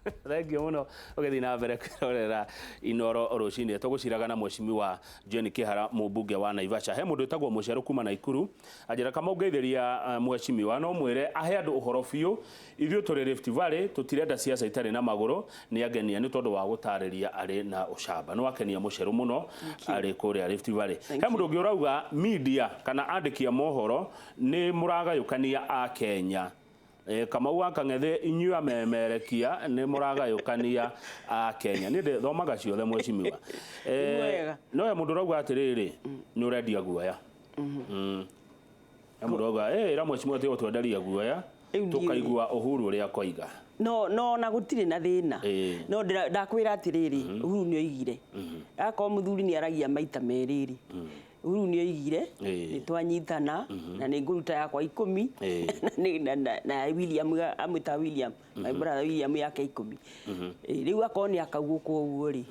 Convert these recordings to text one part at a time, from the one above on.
Thank you mũno ũgĩthiĩ na mbere kwĩrorera Inoro rũcinĩ. Tũgũciraga na Mheshimiwa Jane Kĩhara, mũmbunge wa Naivasha. He mũndũ wĩtagwo Mũcerũ kuma Naikuru anjĩra kama ũngeithĩria mheshimiwa no mwĩre ahe andũ ũhoro biũ. Ithuĩ tũrĩ Rift Valley tũtirenda siasa itarĩ na magũrũ. Nĩ angenia nĩ tondũ wa gũtarĩria arĩ na ũcamba. Nĩ wakenia Mũcerũ mũno arĩ kũrĩa Rift Valley. He mũndũ ũngĩ ũrauga media kana andĩki a mohoro nĩ mũragayũkania a Kenya. Kamau wa Kang'ethe, inyuĩ amemerekia nĩ mũragayũkania a Kenya. Niĩ ndĩthomaga ciothe mheshimiwa. Wega. No he mũndũ ũrauga atĩrĩrĩ, nĩ ũrendia guoya. He mũndũ ũrauga, ĩra mheshimiwa tiga gũtwenderia guoya, Rĩu ndiũĩ. tũkaigua Uhuru ũrĩa akoiga. No ona gũtirĩ na thĩna. No ndakwĩra atĩrĩrĩ, Uhuru nĩ oigire. Akorwo mũthuri nĩ aragia maita merĩ rĩ, Uhuru nĩ oigire nĩ twanyitana na nĩ ngũruta yakwa 10 na William amwĩta William, my brother William yake 10. Rĩu akorwo nĩ akaugũka ũguo rĩ,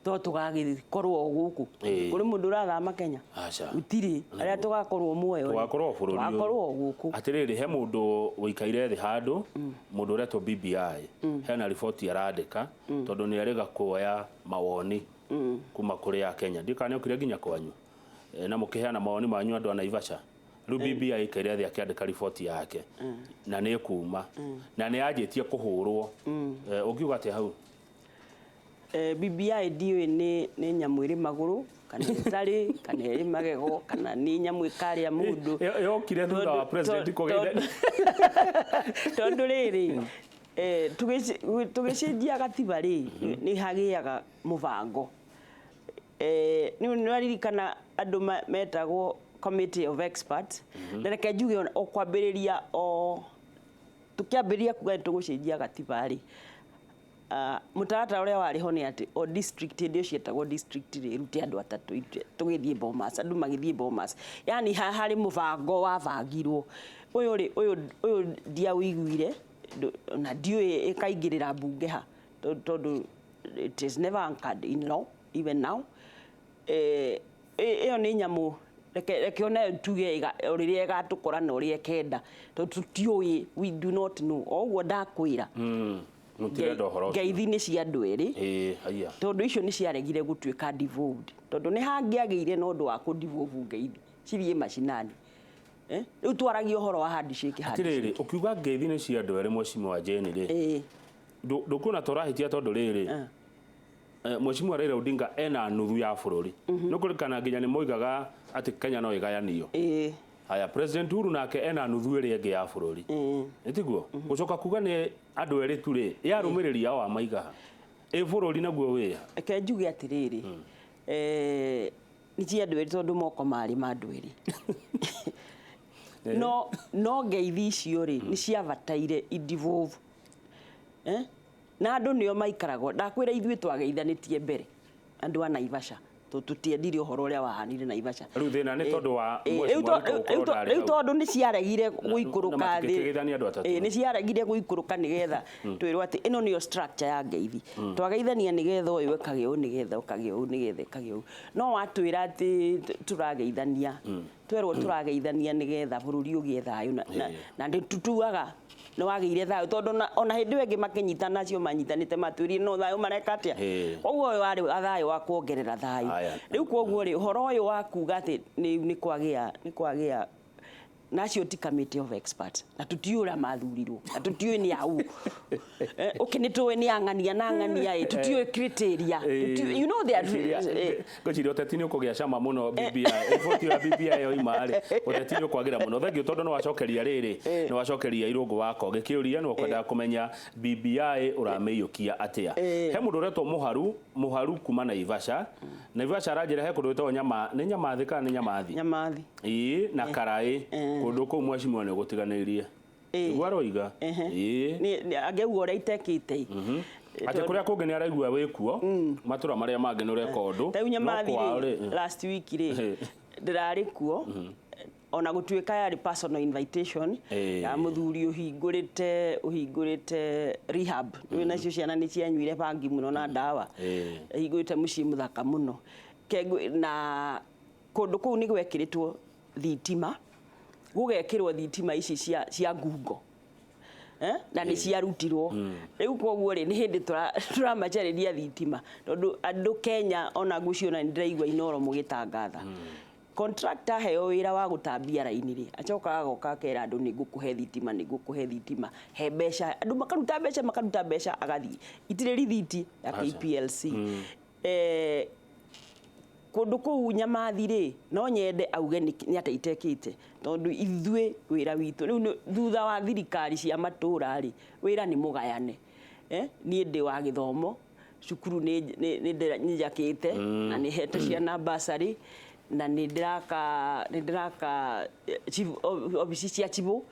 to tũgagĩkorwo o gũkũ. Kũrĩ mũndũ ũrathama Kenya? Aca. Gũtirĩ. Arĩa tũgakorwo muoyo rĩ, Tũgakorwo bũrũri ũyũ. Tũgakorwo o gũkũ. Atĩrĩrĩ, he mũndũ ũikaire thĩ handũ, mũndũ ũretwo BBI, hena riboti arandĩka, tondũ nĩ erĩga kuoya mawoni kuma kũrĩ Akenya. Ndiũĩ kana nĩ okire nginya kwanyu na mũkĩheana mawoni manyu andũ a Naivasha. Rĩu BBI aikaire thĩ akĩandĩka riboti yake na nĩ ĩkuma na nĩ yanjĩtie kũhũrwo. Ũngiuga atĩa hau? BBI ndiũĩ nĩ nyamũ ĩrĩ magũrũ kana ĩtarĩ, kana ĩrĩ magego, kana nĩ nyamũ ĩkarĩa mũndũ. Yokire thutha wa president kũgeithania. Tondũ rĩrĩ, tũgĩcenjia gatiba rĩ, nĩ hagĩaga mũbango. Nĩ waririkana andũ metagwo committee of experts, na reke njuge o kwambĩrĩria, o tũkĩambĩrĩria kuga nĩ tũgũcenjia gatiba rĩ, mũtaratara ũrĩa warĩ ho nĩ atĩ o district, hĩndĩ ĩyo cietagwo district rĩ, ĩrute andũ atatũ, tũgĩthiĩ Bomas, andũ magĩthiĩ Bomas, yani harĩ mũbango wabangirwo. Ũyũ rĩ, ũyũ ndiaũiguire na ndiũĩ ĩkaingĩrĩra mbunge ha, tondũ it is never anchored in law even now. Ĩyo nĩ nyamũ, reke onayo tuge o rĩrĩa ĩgatũkora na ũrĩa ĩkenda, tondũ tũtiũĩ, we do not know. O ũguo ndakwĩra, Mũtirenda ũhoro ũcio. Ngeithi nĩ cia andũ erĩ. Ĩĩ, haiya. Tondũ icio nĩ ciaregire gũtuĩka devolved, tondũ nĩ hangĩagĩire na ũndũ wa kũ devolve ngeithi cithiĩ macinani. Rĩu twaragia ũhoro wa handshake, handshake. Atĩrĩrĩ, ũkiuga ngeithi nĩ cia andũ erĩ mheshimiwa Jane rĩ, ndũkuona ta ũrahĩtia tondũ rĩrĩ, Mheshimiwa Raila Odinga ena nuthu ya bũrũri. Nĩ kũririkana nginya nĩ moigaga atĩ Kenya no ĩgayanio. Haya, President Uhuru nake ena nuthu ĩrĩa ĩngĩ ya bũrũri. Nĩ tiguo? Gũcoka kuga nĩ andũ erĩ tu rĩ, ĩ arũmĩrĩri ao amaiga ha? Ĩ bũrũri naguo wĩ ha? Reke njuge atĩrĩrĩ, nĩ cia andũ erĩ tondũ moko marĩ ma andũ erĩ. No ngeithi icio rĩ, nĩ ciabataire i devolve. Na andũ nĩo maikaragwo. Ndakwĩra ithuĩ twageithanĩtie mbere andũ a Naivasha, tondũ tũtiendire ũhoro ũrĩa wahanire Naivasha. Rĩu thĩna nĩ tondũ wa mheshimiwa Ruto gũkorwo ndarĩ Rĩu hau. Tondũ nĩ ciaregire gũikũrũka Na thĩ. matingĩkĩgeithania andũ atatũ. Nĩ ciaregire gũikũrũka nĩgetha twĩrwo atĩ ĩno nĩyo structure ya ngeithi. Twageithania nĩgetha ũyũ ekage ũũ, nĩgetha ũkage ũũ, nĩgetha ĩkage ũũ. No watwĩra atĩ tũrageithania, twerwo tũrageithania nĩgetha bũrũri ũgĩe thayũ na nĩ tũtuaga nĩ wagĩire thayũ, tondũ ona hĩndĩ ĩyo ĩngĩ makĩnyitana acio manyitanĩte matwĩrire no thayũ mareka atĩa. Koguo ũyũ warĩ thayũ wa kuongerera thayũ. Rĩu koguo rĩ, ũhoro ũyũ wa kuga atĩ nĩ kwagĩa na acio ti committee of experts, na tũtiũĩ ũrĩa mathurirwo, na tũtiũĩ nĩ au. Okay, nĩ tũĩ nĩ ang'ania na ang'ania ĩ, tũtiũĩ criteria. Tũtiũĩ, you know they are, Ngwĩciria ũteti nĩ ũkũgĩa cama mũno BBI. Riboti ya BBI yoima rĩ, ũteti nĩ ũkwagĩra mũno. Thengiũ tondũ nĩ wacokeria rĩrĩ, nĩ wacokeria Irũngũ wako gĩkĩũria, nĩ ũkwendaga kũmenya BBI ũramĩiyũkia atĩa. He mũndũ ũretwo Mũharu, Mũharu kuma Naivasha. Naivasha aranjĩra he kũndũ gwĩtagwo Nyama, nĩ Nyamathĩ kana nĩ Nyamathi? Nyamathi. Ĩĩ, na Karaĩ. Kũndũ kũu mheshimiwa nĩ ũgũtiganĩirie. Nĩguo aroiga. Ĩĩ. Angĩauga ũrĩa itekĩte. Atĩ kũrĩa kũngĩ nĩ araigua wĩ kuo, matũra marĩa mangĩ nĩ ũreka ũndũ. Rĩu no Nyamathi kwao rĩ, rĩ, last week rĩ, ndĩrarĩ kuo, ona gũtuĩka yarĩ personal invitation ya mũthuri ũhingũrĩte rehab. Nĩũĩ nacio ciana nĩ cianyuire bangi mũno na ndawa. Ahingũrĩte mũciĩ mũthaka mũno. Na kũndũ kũu nĩ gwekĩrĩtwo thitima, gũgekĩrwo thitima ici cia ngungo. Eh? Na nĩ ciarutirwo. Rĩu koguo rĩ, nĩ hĩndĩ tũramacarĩria thitima, tondũ andũ Kenya ona ngũciona nĩ ndĩraigua Inoro mũgĩtangatha. Contractor aheo wĩra wa gũtambia raini rĩ, acokaga agoka akera andũ, nĩ ngũkũhe thitima, nĩ ngũkũhe thitima, he mbeca. Andũ makaruta mbeca, makaruta mbeca, agathiĩ. Itirĩ rithiti ya Aca. KPLC. Kũndũ kũu Nyamathi rĩ, no nyende auge nĩ atĩa itekĩte, tondũ ithuĩ wĩra witũ rĩu thutha wa thirikari cia matũra rĩ, wĩra nĩ mũgayane. Niĩ ndĩ wa gĩthomo, cukuru nĩ njakĩte na nĩ hete ciana bursary, na nĩ ndĩraka chief obici cia cibũ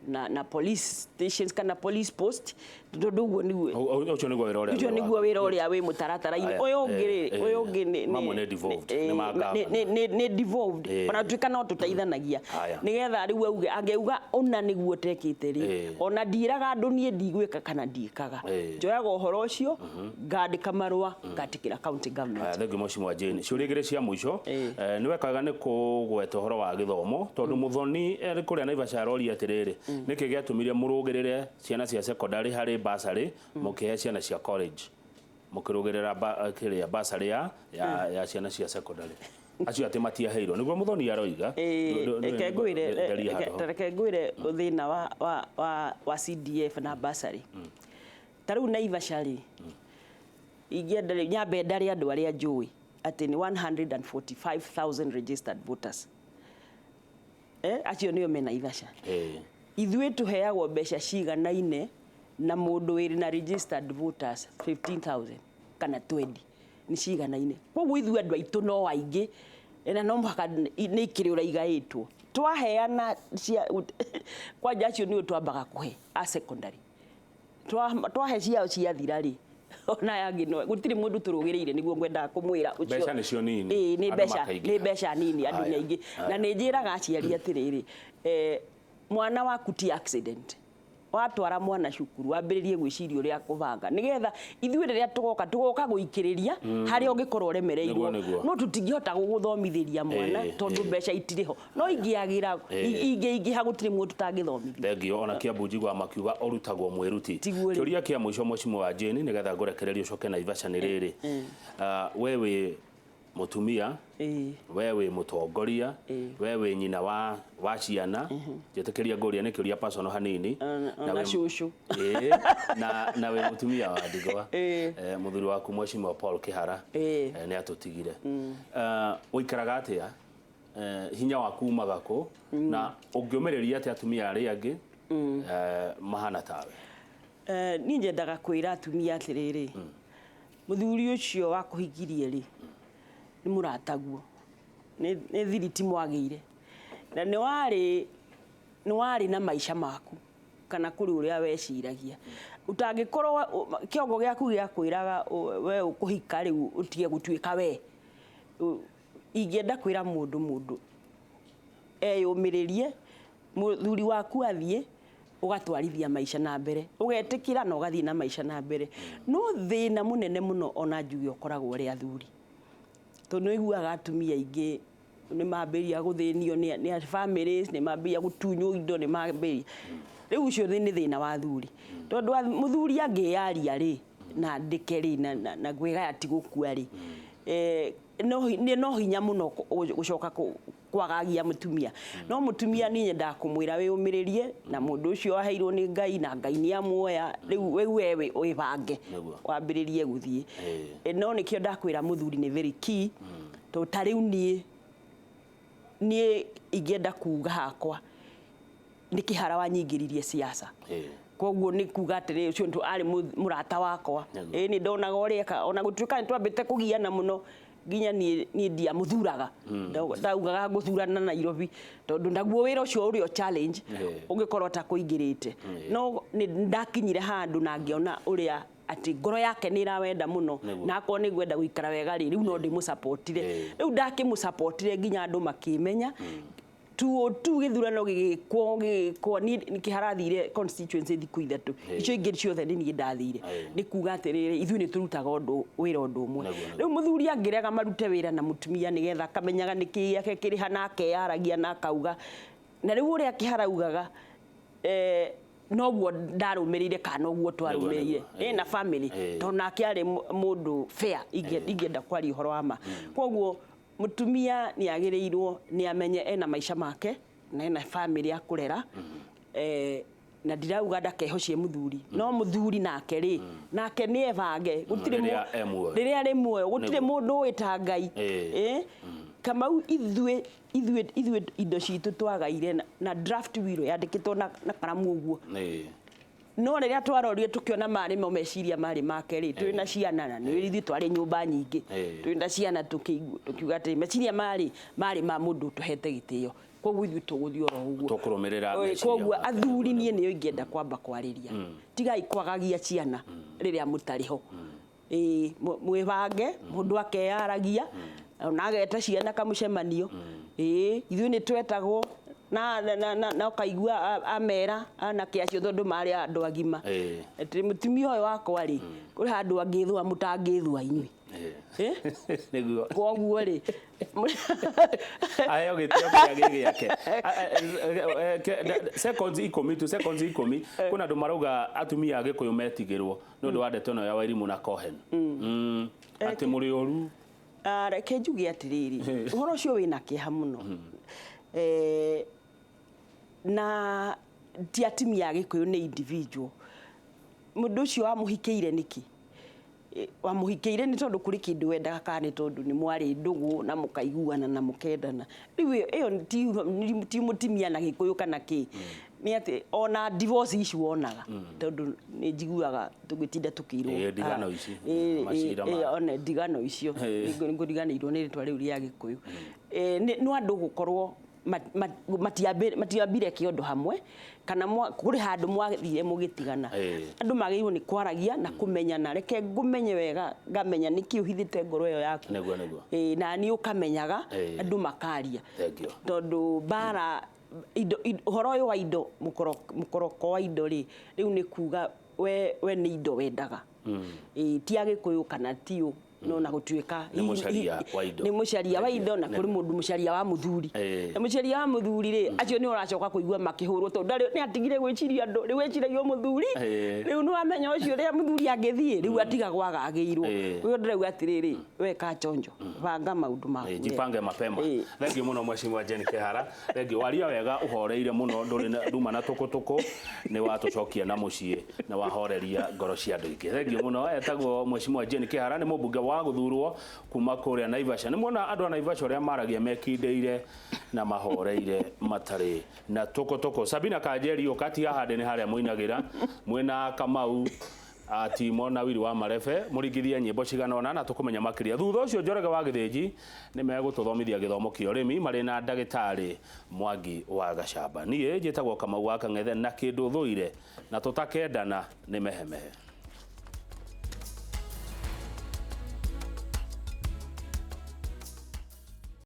na police stations kana police post, tondũ ũguo nĩguo. Ũcio nĩguo wĩra ũrĩa Ũcio wĩ nĩguo wĩra ũrĩa wĩ mũtaratara-inĩ. Aya, Ũyũ ũngĩ rĩ, ũyũ ũngĩ mamwe nĩ devolved, nĩ ma governor. Nĩ devolved, ona tuĩka no tũteithanagia nĩgetha rĩu auge, angĩuga ũna nĩguo tekĩte rĩ, ona ndiĩraga andũ niĩ ndigwĩka kana ndiĩkaga. Njoyaga ũhoro ũcio, ngandĩka marũa, ngatĩkĩra county government. Aya, thengiũ Mheshimiwa Jane. Ciũria igĩrĩ cia mũico. Nĩ wekaga nĩ kũgweta ũhoro wa gĩthomo, tondũ Mũthoni arĩ kũrĩa Naivasha aroria atĩrĩrĩ, nĩkĩ gĩatũmire mũrũgĩrĩre ciana cia secondary harĩ bursary, mũkĩhe ciana cia college, mũkĩrũgĩrĩra kĩrĩa bursary ya ciana cia secondary, acio atĩ matiaheirwo? Nĩguo Mũthoni aroiga. Reke ngwĩre. Nderia handũ hau. Reke ngwĩre thĩna wa CDF na bursary. Ta rĩu Naivasha rĩ, ingĩenda rĩ, nyambe ndare andũ arĩa njũĩ atĩ nĩ 145,000 registered voters, acio nĩo me Naivasha. Ithuĩ tũheagwo mbeca ciganaine na mũndũ wĩrĩ na registered voters 15,000 kana 20, nĩ ciganaine. Koguo ithuĩ andũ aitũ no aingĩ, na no mũhaka nĩ ikĩrĩ ũrĩa igaĩtwo twaheana cia kwanja, acio nĩo twambaga kũhe a secondary. Twahe ciao ciathira rĩ, ona yangĩ no gũtirĩ mũndũ tũrũgĩrĩire, nĩguo ngwendaga kũmwĩra ũcio. Mbeca nĩcio nini, Ĩĩ, nĩ andũ mbeca makaingĩha. Nĩ mbeca nini, andũ nĩ aingĩ. Na nĩ njĩraga aciari atĩrĩrĩ, mwana waku ti accident. Watwara mwana cukuru, wambĩrĩrie gwĩciria ũrĩa kũbanga, nĩgetha ithuĩ rĩrĩa tũgoka gũikĩrĩria harĩa ũngĩkorwo ũremereirwo. Nĩguo, nĩguo. No tũtingĩhota gũgũthomithĩria mwana tondũ mbeca itirĩ ho, no ingĩagĩra, ingĩingĩha, gũtirĩ mũndũ tũtangĩthomithia. Thengio. Ona Kiambu njiguaga makiuga ũrutagwo mwĩruti. Tiguo rĩ. Kĩũria kĩa mũico, Mheshimiwa Jane, nĩgetha ngũrekererie ũcoke Naivasha, nĩ rĩrĩ. We wĩ mũtumia, we wĩ mũtongoria, we wĩ nyina wa ciana, njĩtĩkĩria ngũria, nĩ kĩũria personal hanini. Ona Na cũcũ. Na wĩ mũtumia wa ndigwa. Mũthuri waku Mheshimiwa Paul Kĩhara nĩ atũtigire. Ũikaraga atĩa? Hinya waku umaga kũ, na ũngĩũmĩrĩria atĩa atumia arĩa angĩ mahana tawe? Niĩ nyendaga kwĩra atumia atĩrĩrĩ, mũthuri ũcio wakũhikirie rĩ, nĩ mũrataguo, nĩ thiriti mwagĩire, na nĩ warĩ na maica maku kana kũrĩ ũrĩa weciragia ũtangĩkorwo kĩongo gĩaku gĩa kwĩraga we ũkũhika rĩu ũtige gũtuĩka we. Ingĩenda kwĩra mũndũ eyũmĩrĩrie, mũthuri waku athiĩ, ũgatwarithia maica na mbere, ũgetĩkĩra na ũgathiĩ na maica na mbere. No thĩna mũnene mũno ona njuge ũkoragwo ũrĩ athuri, tondũ nĩ ũiguaga atumia aingĩ nĩ mambĩrĩria gũthĩnio nĩ families, nĩ mambĩrĩria gũtunywo indo, nĩ mambĩrĩria rĩu. Ũcio nĩ thĩna wa athuri, tondũ mũthuri angĩyaria rĩ na andĩke rĩ na kwĩgaya ti gũkua rĩ, no hinya mũno gũcoka kwagagia mũtumia. No mũtumia niĩ nyendaga kũmwĩra wĩyũmĩrĩrie na mũndũ ũcio waheirwo nĩ Ngai, na Ngai nĩ amuoya. Rĩu we wĩbange, wambĩrĩrie gũthiĩ. No nĩkĩo ndakwĩra mũthuri nĩ very key, tondũ ta rĩu niĩ ingĩenda kuga hakwa nĩ Kĩhara wanyingĩririe siasa. Koguo nĩ kuga atĩrĩ, ũcio nĩ arĩ mũrata wakwa. Nĩ ndonaga ũrĩa eka, ona gũtuĩka nĩ twambĩte kũgiana mũno, nginya niĩ ndiamũthuraga. Ndaugaga ngũthurana Nairobi, tondũ naguo wĩra ũcio ũrĩ o challenge ũngĩkorwo ta kũingĩrĩte. No nĩ ndakinyire handũ na ngĩona ũrĩa atĩ ngoro yake nĩ ĩrawenda mũno, na akorwo nĩ ngwenda gũikara wega rĩ, rĩu no ndĩmũcapotire. Rĩu ndakĩmũcapotire nginya andũ makĩmenya 202 gĩthurano gĩgĩkwo niĩ Kĩhara constituency thikũ 3, icio ingĩ ciothe nĩ niĩ ndathire. Nĩ kuga atĩrĩrĩ, ithuĩ nĩ tũrutaga ũndũ wĩra ũndũ ũmwe. Nĩguo. Rĩu mũthuri angĩrega marute wĩra na mũtumia, nĩgetha akamenyaga nĩkĩ gĩake kĩrĩ ha, na akeyaragia na akauga. Na rĩu ũrĩa Kĩhara augaga, Noguo ndarũmĩrĩire kana noguo twarũmĩrĩire. Nĩguo, Na family, tondũ nake arĩ mũndũ fair, ingĩenda kwaria ũhoro wa ma. Koguo mũtumia nĩ agĩrĩirwo nĩ amenye ena maica make na ena family ya kũrera. Na ndirauga ndakehocie mũthuri, no mũthuri nake rĩ, nake nĩ ebange. Gũtirĩ Rĩrĩa e muoyo. Rĩrĩa arĩ muoyo, gũtirĩ mũndũ ũĩ ta Ngai. Kamau, ithuĩ indo citũ twagaire na draft will yandĩkĩtwo na karamu ũguo. No rĩrĩa twarorire tũkĩona marĩ mo meciria marĩ make rĩ, twĩ na ciana, na nĩ ithuĩ twarĩ nyũmba nyingĩ, twĩ na ciana, tũkiuga atĩ meciria marĩ ma mũndũ ũtũhete gĩtĩo, koguo ithuĩ tũgũthiĩ oro ũguo. Tũkũrũmĩrĩra meciria Koguo make. Athuri, niĩ nĩyo ingĩenda kwamba kwarĩria, tigai kwagagia ciana rĩrĩa mũtarĩ ho. Ĩĩ, mwĩbange, mũndũ akeyaragia ona ageta ciana kamũcemanio. Ĩĩ, ithuĩ nĩ twetagwo na ũkaigua amera anake acio, tondũ marĩ andũ agima, atĩ mũtumia ũyũ wakwa rĩ, kũrĩ handũ angĩthũa mũtangĩthũa inyuĩ. Nĩguo. Koguo rĩ, Aheo gĩtĩo kĩrĩa gĩ gĩake. Seconds 10 tu, seconds 10. Kwĩna andũ marauga atumia a Gĩkũyũ metigĩrwo nĩ ũndũ wa ndeto ĩno ya Wairimũ na Cohen, atĩ mũrĩ ũru. Ah, reke njuge atĩrĩrĩ, ũhoro ũcio wĩna kĩeha mũno. Na ti atumia a Gĩkũyũ, nĩ individual. Mũndũ ũcio wamũhikĩire nĩkĩ? Wamũhikĩire nĩ tondũ kũrĩ kĩndũ wendaga, kana nĩ tondũ nĩ mwarĩ ndũgũ na mũkaiguana na mũkendana? Rĩu ĩyo ti mũtumia na Gĩkũyũ kana kĩ, nĩ atĩ ona divorce ici wonaga, tondũ nĩ njiguaga tũgĩtinda tũkĩirwo. Ndigano ici, macira One ndigano icio, ngũriganĩirwo nĩ rĩtwa rĩu rĩa Gĩkũyũ. No andũ gũkorwo matiambire kĩondo hamwe, kana kũrĩ handũ mwathire mũgĩtigana. Andũ magĩrĩirwo nĩ kwaragia na kũmenyana. Reke ngũmenye wega, ngamenya nĩkĩ ũhithĩte ngoro ĩyo yaku. Nĩguo nĩguo. Na niĩ ũkamenyaga, andũ makaria. Thank you. Tondũ mbara indo, ũhoro ũyũ wa indo, mũkoroko wa indo rĩ, rĩu nĩ kuga we nĩ indo wendaga. Ti Agĩkũyũ kana ti ũ, no na gũtuĩka Nĩ mũcaria wa indo. Nĩ mũcaria wa indo, na kũrĩ mũndũ mũcaria wa mũthuri. Na mũcaria wa mũthuri rĩ, acio nĩ ũracoka kũigua makĩhũrwo, tondũ ndarĩ nĩ atigire gwĩciria andũ, rĩu eciragia o mũthuri. Rĩu nĩ wamenya ũcio ũrĩa mũthuri angĩthiĩ, rĩu atigagwo agagĩirwo. Ũyũ ndĩrauga atĩrĩrĩ, we ka chonjo, banga maũndũ maku wega. Jipange mapema. Thank you mũno, Mheshimiwa Jane Kihara. Thank you. Waria wega, ũhoreire mũno, ndũrĩ na nduma na tũkũtũkũ, nĩ watũcokia na mũciĩ na wahoreria ngoro cia andũ aingĩ. Thank you mũno. Etagwo Mheshimiwa Jane Kihara, nĩ mũmbunge wa gũthurwo kuma kũrĩa Naivasha. Nĩ muona andũ a Naivasha ũrĩa maragia mekindĩire na mahoreire matarĩ na tũkũtũkũ. Sabina Kanjeri, ũkati haha ndĩ nĩ harĩa mũinagĩra mwĩna Kamau Timo na Wiri wa Marebe, mũringithie nyĩmbo cigana ũna na tũkũmenya makĩria. Thutha ũcio Njoroge wa Gĩthĩnji nĩ megũtũthomithia gĩthomo kĩa ũrĩmi marĩ na ndagĩtarĩ Mwangi wa Gacamba. Niĩ njĩtagwo Kamau wa Kang'ethe, na kĩndũ thũire na tũtakendana nĩ mehemehe.